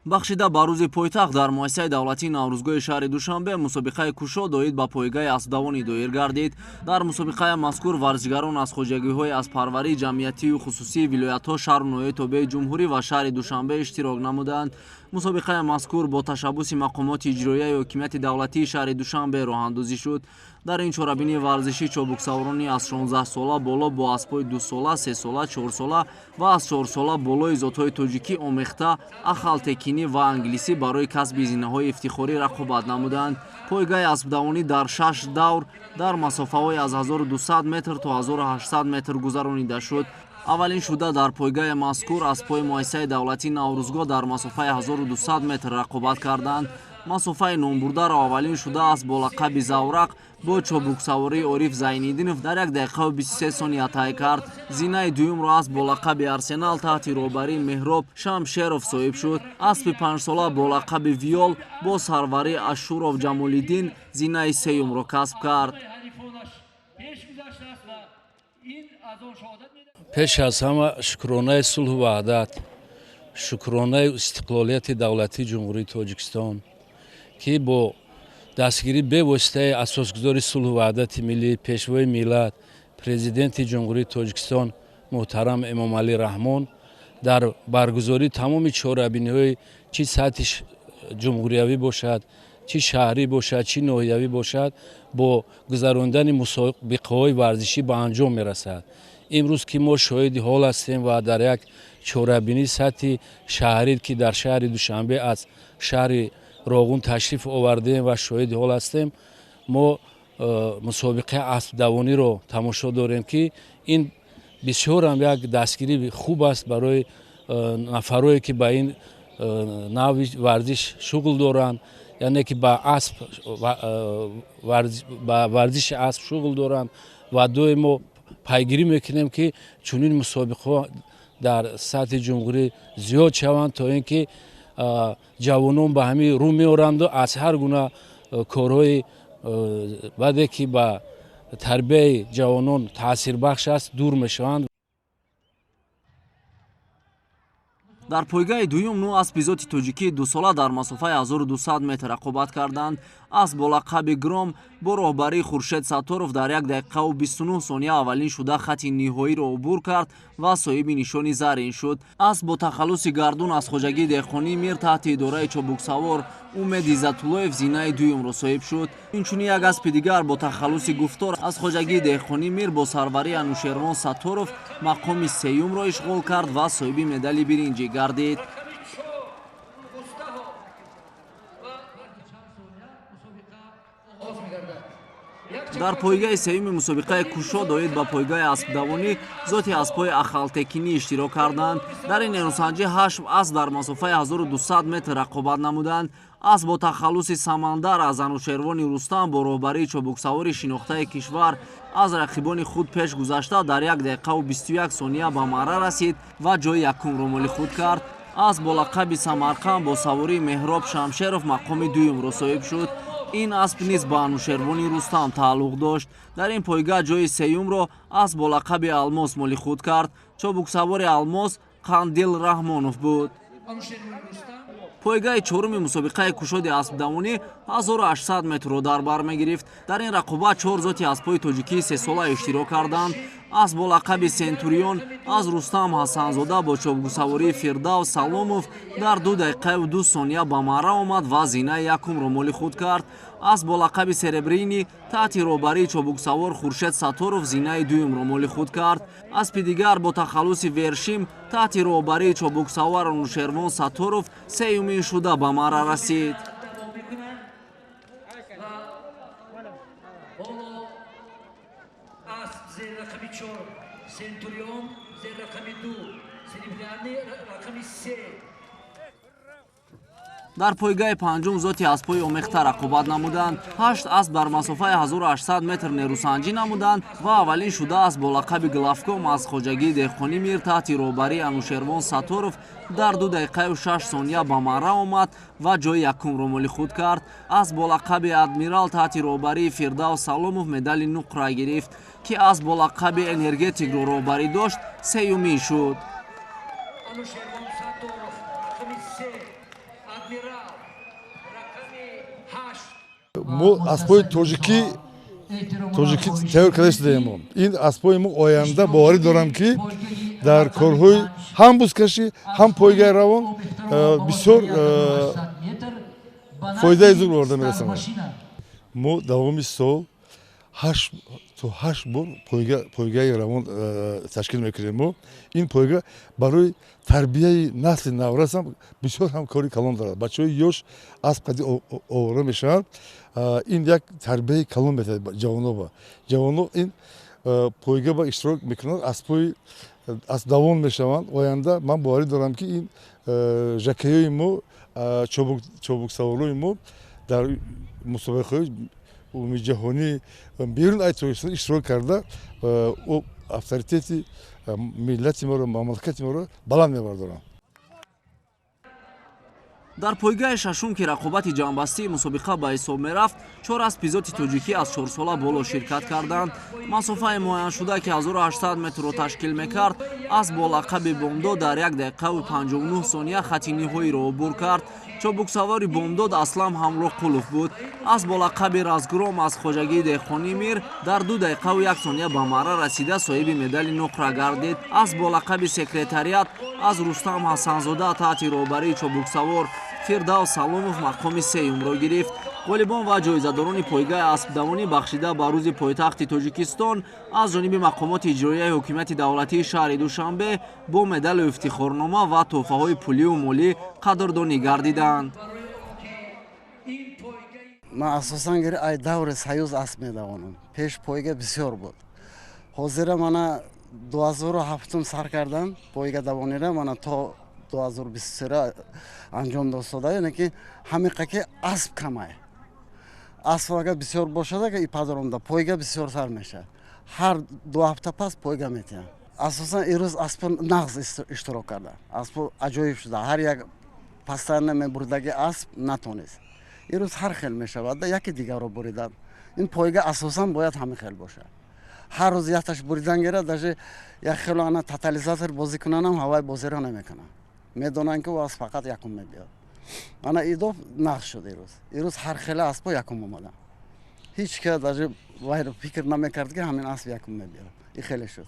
Бахшида ба рӯзи пойтахт дар муассисаи давлатии Наврӯзгоҳи шаҳри Душанбе мусобиқаи кушод оид ба пойгаи аспдавонӣ доир гардид. Дар мусобиқаи мазкур варзишгарон аз хоҷагиҳои асппарварии ҷамъиятию хусусии вилоятҳо, шаҳру ноҳияи тобеи ҷумҳурӣ ва шаҳри Душанбе иштирок намуданд. Мусобиқаи мазкур бо ташаббуси мақомоти иҷроияи ҳокимияти давлатии шаҳри Душанбе роҳандозӣ шуд. Дар ин чорабинии варзишӣ чобуксаворони аз 16 сола боло бо аспҳои 2-сола, 3-сола, 4-сола ва аз 4-сола болои зотҳои тоҷикӣ омехта, ахалтекинӣ ва англисӣ барои касби зинаҳои ифтихорӣ рақобат намуданд. Пойгаи аспдавонӣ дар 6 давр дар масофаҳои аз 1200 метр то 1800 метр гузаронида шуд. Аввалин шуда дар пойгаи мазкур аспҳои муассисаи давлатии Наврӯзгоҳ дар масофаи 1200 метр рақобат карданд. Масофаи номбурдаро аввалин шуда асп бо лақаби Заврақ бо чобуксавории Ориф Зайниддинов дар 1 дақиқаву 23 сония тай кард. Зинаи дуюмро асп бо лақаби Арсенал таҳти роҳбарии Меҳроб Шамшеров соҳиб шуд. Аспи 5-сола бо лақаби Виол бо сарварии Ашуров Ҷамолиддин зинаи сеюмро касб кард. Пеш аз ҳама шукронаи сулҳу ваҳдат, шукронаи истиқлолияти давлатии Ҷумҳурии Тоҷикистон, ки бо дастгирии бевоситаи асосгузори сулҳу ваҳдати миллӣ, пешвои миллат, президенти Ҷумҳурии Тоҷикистон муҳтарам Эмомалӣ Раҳмон дар баргузории тамоми чорабиниҳои чӣ сатҳи ҷумҳуриявӣ бошад, чӣ шаҳрӣ бошад, чӣ ноҳиявӣ бошад, бо гузарондани мусобиқаҳои варзишӣ ба анҷом мерасад. Имрӯз ки мо шоҳиди ҳол ҳастем ва дар як чорабинии сатҳи шаҳрӣ, ки дар шаҳри Душанбе аз шаҳри Роғун ташриф овардем ва шоҳиди ҳол ҳастем, мо мусобиқаи аспдавониро тамошо дорем, ки ин бисёрам як дастгирии хуб аст барои нафарое, ки ба ин навъи варзиш шуғл доранд, яъне ки ба асп, ба варзиши асп шуғл доранд ва доимо пайгирӣ мекунем, ки чунин мусобиқаҳо дар сатҳи ҷумҳурӣ зиёд шаванд, то ин ки ҷавонон ба ҳамин рӯ меоранду аз ҳар гуна корҳои баде, ки ба тарбияи ҷавонон таъсирбахш аст, дур мешаванд. Дар пойгаи дуюм 9 аспи зоти тоҷикии 2-сола дар масофаи 1200 метр рақобат карданд. Асп бо лақаби Гром бо роҳбарии Хуршед Сатторов дар 1 дақиқаву 29 сония аввалин шуда хати ниҳоиро убур кард ва соҳиби нишони зарин шуд. Асп бо тахаллуси Гардун аз хоҷагии деҳқонии Мир таҳти идораи чобуксавор Умед Иззатуллоев зинаи дуюмро соҳиб шуд. Инчунин як аспи дигар бо тахаллуси Гуфтор аз хоҷагии деҳқонии Мир бо сарварии Анушервон Сатторов мақоми сеюмро ишғол кард ва соҳиби медали биринҷӣ гардид. Дар пойгаи сеюми мусобиқаи кушод оид ба пойгаи аспдавонӣ зоти аспҳои ахалтекинӣ иштирок карданд. Дар ин нерӯсанҷӣ 8 асп дар масофаи 1200 метр рақобат намуданд. Асп бо тахаллуси Самандар аз Анушервони Рустам бо роҳбарии чобуксавори шинохтаи кишвар аз рақибони худ пеш гузашта дар 1 дақиқаву 21 сония ба марра расид ва ҷои якумро моли худ кард. Асп бо лақаби Самарқанд бо савории Меҳроб Шамшеров мақоми дуюмро соҳиб шуд. Ин асп низ ба Анушервони Рустам тааллуқ дошт. Дар ин пойгаҳ ҷои сеюмро асп бо лақаби Алмос моли худ кард. Чобуксавори Алмос Қандил Раҳмонов буд. Пойгаи чоруми мусобиқаи кушоди аспдавонӣ 1800 метрро дар бар мегирифт. Дар ин рақобат 4 зоти аспҳои тоҷикии 3-сола иштирок карданд. Асп бо лақаби Сентурион аз Рустам Ҳасанзода бо чобуксавории Фирдавс Саломов дар 2 дақиқаю 2 сония ба марра омад ва зинаи якумро моли худ кард. Асп бо лақаби Серебрини таҳти роҳбарии чобуксавор Хуршед Сатторов зинаи дуюмро моли худ кард. Аспи дигар бо тахаллуси Вершим таҳти роҳбарии чобуксавор Анушервон Сатторов сеюмин шуда ба марра расид. Дар пойгаи панҷум зоти аспҳои омехта рақобат намуданд. 8 асп дар масофаи 1800 метр нерӯсанҷӣ намуданд ва аввалин шуда асп бо лақаби Главком аз хоҷагии деҳқонӣ Мир таҳти роҳбарии Анушервон Сатторов дар 2 дақиқаю 6 сония ба марра омад ва ҷои якумро моли худ кард. Асп бо лақаби Адмирал таҳти роҳбарии Фирдавс Саломов медали нуқра гирифт, ки асп бо лақаби Энергетикро роҳбарӣ дошт, сеюмин шуд. Мо аспои тоҷикӣ тайёр карда шудаем. Ин аспои мо оянда, боварӣ дорам, ки дар корҳои ҳам бузкашӣ, ҳам пойгаи равон бисёр фоидаи зуд оварда мерасонад. Мо давоми сол то ҳашт бор пойгаи равон ташкил мекунем. Мо ин пойга барои тарбияи насли наврасам бисёр ҳам кори калон дорад. Бачаҳои ёш асп қади овора мешаванд. Ин як тарбияи калон метавад ҷавоноба. Ҷавоно ин пойга ба иштирок мекунанд, аспои аспдавон мешаванд. Оянда ман боварӣ дорам, ки ин жокеёи мо, чобуксаворои мо дар мусобиқаҳои умумиҷаҳонӣ берун аз Тоҷикистон иштирок карда, авторитети миллати моро, мамлакати моро баланд мебардоранд. Дар пойгаи шашум, ки рақобати ҷамъбастии мусобиқа ба ҳисоб мерафт, чор аспи зоти тоҷикӣ аз 4сола боло ширкат карданд. Масофаи муайяншуда, ки 1800 метрро ташкил мекард, асп бо лақаби Бомдод дар 1 дақиқаву 59 сония хати ниҳоиро убур кард. Чобуксавори Бомдод Аслам Ҳамроҳқулов буд. Асп бо лақаби Разгром аз хоҷагии деҳқонӣ Мир дар 2 дақиқаву 1 сония ба марра расида, соҳиби медали нуқра гардид. Асп бо лақаби Секретариат аз Рустам Ҳасанзода таҳти роҳбарии чобуксавор Фирдавс Саломов мақоми сеюмро гирифт. Ғолибон ва ҷоизадорони пойгаи аспдавонӣ, бахшида ба Рӯзи пойтахти Тоҷикистон, аз ҷониби мақомоти иҷроияи ҳокимияти давлатии шаҳри Душанбе бо медалу ифтихорнома ва тӯҳфаҳои пулию молӣ қадрдонӣ гардиданд. Ман асосан гири ай даври Союз асп медавонам. Пеш пойга бисёр буд. Ҳозира мана 2007-ум сар кардам пойга давонира, мана то 2023 анҷом достода. Яъне ки ҳамиқа ки асп камай. Асп агар бисёр бошад, агар ипподромда пойга бисёртар мешавад. Ҳар 2 ҳафта пас пойга метиҳам. Асосан ирӯз аспо нағз иштирок карда, аспо аҷоиб шуда. Ҳар як постоянно мебурдаги асп натонист. Ирӯз ҳар хел мешавад, яке дигарро буридан. Ин пойга асосан бояд ҳамин хел бошад. Ҳар рӯз якташ буридан гирад, даже як хело ана тотализатор бозӣ кунанам, ҳавай бозиро намекунанд, медонанд, ки ӯ асп фақат якум мебиёд. Ана идо нағз шуд ирӯз. Ирӯз ҳар хела аспо якум омадам. Ҳеҷ ка даже вайро фикр намекард, ки ҳамин асп якум мебиёрад. И хеле шуд.